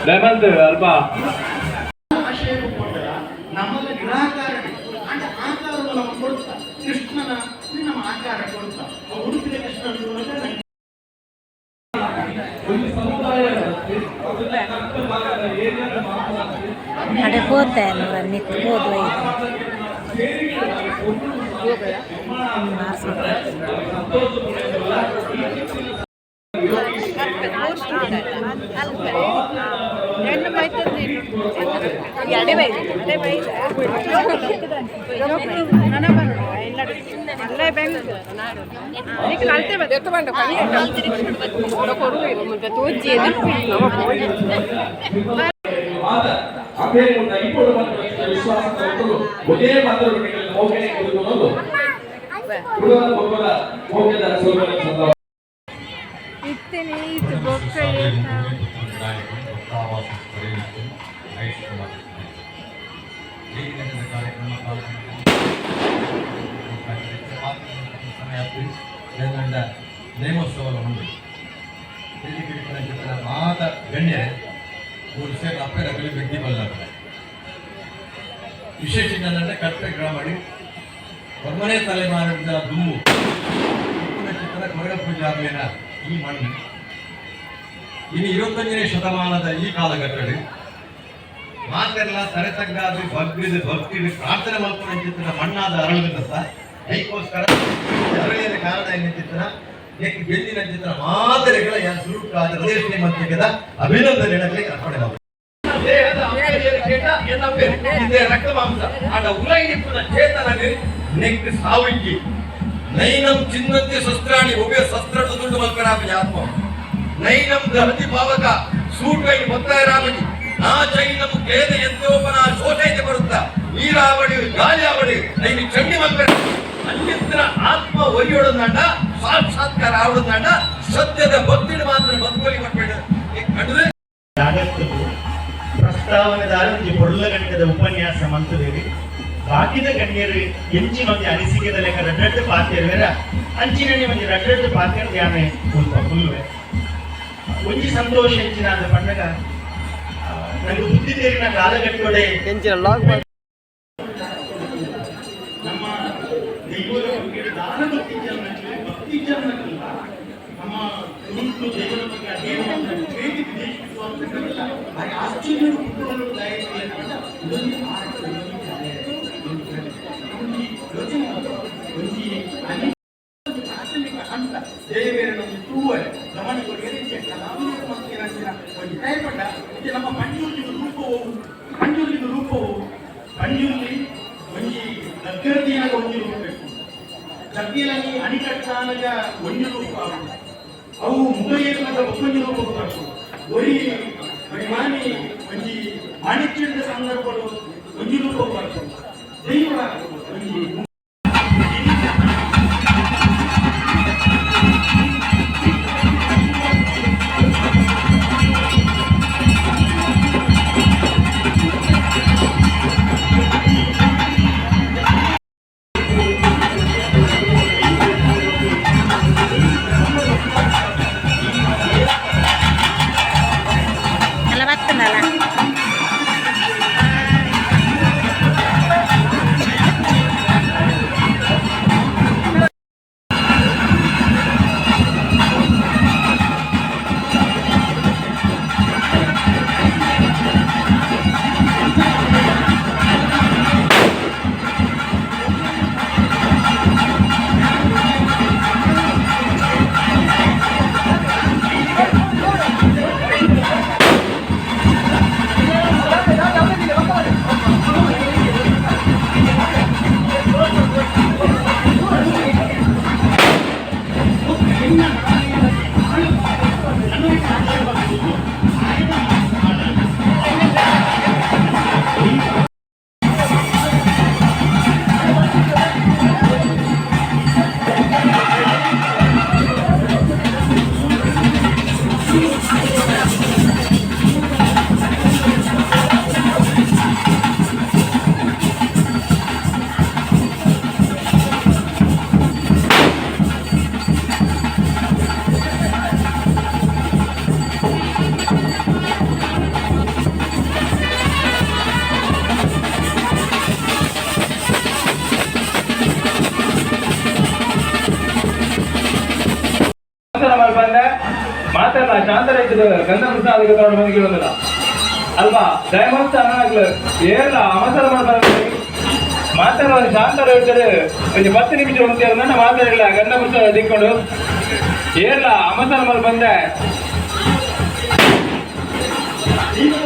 ದಯಮಂತ್ ಅಲ್ಪ ಆಶಯ ನಮ್ಮಲ್ಲ ನಿರಾಕಾರ ಅಂಡ ಆಕಾರವನ್ನು ನಮ್ಮ ಕೊಡುತ್ತ ಕೃಷ್ಣನ ನಮ್ಮ ಆಕಾರ ಕೊಡುತ್ತ ಉಡುಪಿದ ಕೃಷ್ಣ. ಒಂದು ಸಮುದಾಯ. ಅಡೆ ಪೋತೆ ನಿತ್ತು ಹೋದ್ವ ಮಾತ ಅಪೇರುಂಡ ಇಪ್ಪಡು ಮಾತ್ರ ವಿಶ್ವಾಸ ಕೊಟ್ಟರು ಒಂದೇ ಮಾತ್ರ ಮೋಕೆನೆ ಕೊಡುವುದು ಹುಡುಗರ ಒಬ್ಬರ ಮೋಕೆದ ಸ್ವಲ್ಪ ಸಂದರ್ಭ. ಇತ್ತೇನೆ ಇತ್ತು ಬೊಕ್ಕ. ಸಮಯ ನೇಮೋತ್ಸವ ಉಂಟು. ಚಿತ್ರ ಮಾತ ಗಣ್ಯರೇ, ಮೂರು ಸೇರಿ ಅಪ್ಪರ ವ್ಯಕ್ತಿ ಬಲ್ಲಾಗ್ತದೆ. ವಿಶೇಷ ಏನಂದ್ರೆ, ಕಟ್ಟೆ ಗ್ರಾಮಡಿ ಒಮ್ಮನೇ ತಲೆಮಾರಿದ ದುಂಬು ಚಿತ್ರ ಕೊರಗ ಪೂಜಾರ್ಲಿನ ಈ ಮಣ್ಣು ಇನ್ನು 21ನೇ ಶತಮಾನದ ಈ ಕಾಲಘಟ್ಟದಲ್ಲಿ ಮಾತೆಲ್ಲ ತರೆತಗ್ಗಾದಿ ಭಕ್ತಿದ ಭಕ್ತಿ ಪ್ರಾರ್ಥನೆ ಮಲ್ಪುನಂಚಿತ್ತಿನ ಮಣ್ಣಾದ ಅರಳುಗಂತ. ಐಕೋಸ್ಕರ ಅರಳಿನ ಕಾರಣ ಎನ್ನಿಂಚಿತ್ತಿನ ನೆಕ್ ಬೆಂದಿನಂಚಿತ್ತಿನ ಮಾದರಿಗಳ ಯಾನ್ ಸುರುಕಾದ ಹೃದಯ ಮಂತ್ರಿಗದ ಅಭಿನಂದನೆ ಅರ್ಪಣೆ ಮಲ್ಪು. ದೇಹದ ಅಂಗಡಿಯಲ್ಲಿ ಕೇಟ ಎನ್ನ ಬೇರೆ ಇದೇ ರಕ್ತ ಮಾಂಸ ಆಡ ಉಲೈನಿಪ್ಪುನ ಚೇತನ ನೆಕ್ ಸಾವಿಕ್ಕಿ. ನೈನಂ ಚಿನ್ನಂತಿ ಶಸ್ತ್ರಾಣಿ, ಉಭಯ ಶಸ್ತ್ರ ದುಂಡು ಮಲ್ಪರಾಪಿ ಆತ್ಮ. ನೈನಂ ದಹತಿ ಪಾವಕ, ಸೂಟೈ ಬತ್ತಾಯರಾಪಿ. ನಾ ಚೈನಂ ಖೇದ ಯಂತ್ರೋಪನ ಶೋಷೈತೆ ಬರುತ್ತಾ. ನೀರಾವಳಿ ಗಾಳಿ ಅವಳಿ ಐನಿ ಚಂಡಿ ಮಲ್ಪರ. ಅನ್ಯತ್ರ ಆತ್ಮ ಒರಿಯೋಡಂದಾಂಡ ಸಾಕ್ಷಾತ್ಕಾರ ಆವಡಂದಾಂಡ ಸತ್ಯದ ಭಕ್ತಿಡು ಮಾತ್ರ ಬದುಕೋಲಿ ಕೊಟ್ಬೇಡ ಕಡುವೆ. ಜಾಗತ್ತದು ಪ್ರಸ್ತಾವನೆದಾರ ಒಂಜಿ ಪೊರ್ಲ ಗಂಟೆದ ಉಪನ್ಯಾಸ ಮಂತುದೇವಿ. ಬಾಕಿದ ಗಣ್ಯರು ಎಂಚಿನ ಒಂಜಿ ಅನಿಸಿಕೆದ ಲೆಕ್ಕ ರಡ್ಡಡ್ಡು ಪಾತೆರ್ವೆರ, ಅಂಚಿನ ಒಂಜಿ ರಡ್ಡಡ್ಡು ಪಾತೆರ್ ಧ್ಯಾನ ಮುಲ್ಪ ಫುಲ್ವೆ. ಒಂಜಿ ಸಂತೋಷ ಎಂಚಿನ ಅಂದ ಪನ್ನಗ, ನಂಗೆ ಬುದ್ಧಿ ತೇರಿನ ಕಾಲಘಟ್ಟೊಡೆ ನಮ್ಮ ದೈವದ ಬಗ್ಗೆ ದಾನ ಭಕ್ತಿ ಜನ ಭಕ್ತಿ ಜನಕ್ಕಿಲ್ಲ. ನಮ್ಮ ತುಳುಟು ದೈವದ ಬಗ್ಗೆ ಅಧ್ಯಯನ ಮಾಡ್ತಾರೆ. ಬೇರೆ ವಿದೇಶಕ್ಕೆ ಅಂತಕ್ಕಂಥ ಭಾರಿ ಆಶ್ಚರ್ಯದ ಕುಟುಂಬಗಳು ದಯವಿಲ್ಲ. ಇದೊಂದು ಆರ್ಟ್, ಇದೊಂದು ಕಲೆ, ಇದೊಂದು ಕಲೆ. ಒಂಜಿ ಯೋಚನೆ ಮಾಡ್ತಾರೆ. ಒಂಜಿ ಪ್ರಾಥಮಿಕ ಹಂತ ದೇವೇರನ ಒಂಜಿ ತೂವರೆ ಗಮನ ಕೊಡಿಯರೆ ಕಲಾವಿದರು ಮತ್ತು ಏನಂಚಿನ ಒಂಜಿ ಟೈಪಂಡ. ಇದು ನಮ್ಮ ಪಂಜುರ್ಲಿದ ರೂಪವು, ಪಂಜುರ್ಲಿದ ರೂಪವು, ಪಂಜುರ್ಲಿ ಒಂಜಿ ಗಗ್ಗರದಿಯಾಗ ಒಂಜಿ ರೂಪ ಬೇಕು, ಚಕ್ಕಿಲಂಗಿ ಅಣಿಕಟ್ಟಾನಗ ಒಂಜಿ ರೂಪ ಆಪುಂಡು. ಅವು ಮುಗೈರ್ನಗ ಬೊಕ್ಕೊಂಜಿ ರೂಪ ಬರ್ಪುಂಡು. ಒರಿ ಒರಿ ಮಾನಿ ಒಂಜಿ ವಾಣಿಜ್ಯದ ಸಂದರ್ಭಡು ಒಂಜಿ ರೂಪ ಬರ್ಪುಂಡು. ದೈವ ಒಂಜಿ ಅಲ್ಲ ಬರ್ತನಲ್ಲ. ರೀತಿದ ಗಂಧ ಪ್ರಸಾದ ತಗೊಂಡು ಬಂದು ಅಲ್ವಾ? ದಯಮಸ್ತ ಅನ್ನಕ್ಲು ಏರ್ಲ ಅವಸರ ಮಾಡ್ತಾರೆ. ಮಾತಾಡುವ ಶಾಂತರ ಹೇಳ್ತಾರೆ. ಒಂದು 10 ನಿಮಿಷ ಒಂದ್ ಮಾತಾಡಲ್ಲ. ಗಂಧ ಪ್ರಸಾದ ದಿಕ್ಕೊಂಡು ಏರ್ಲ ಅವಸರ ಮಾಡಿ ಬಂದೆ.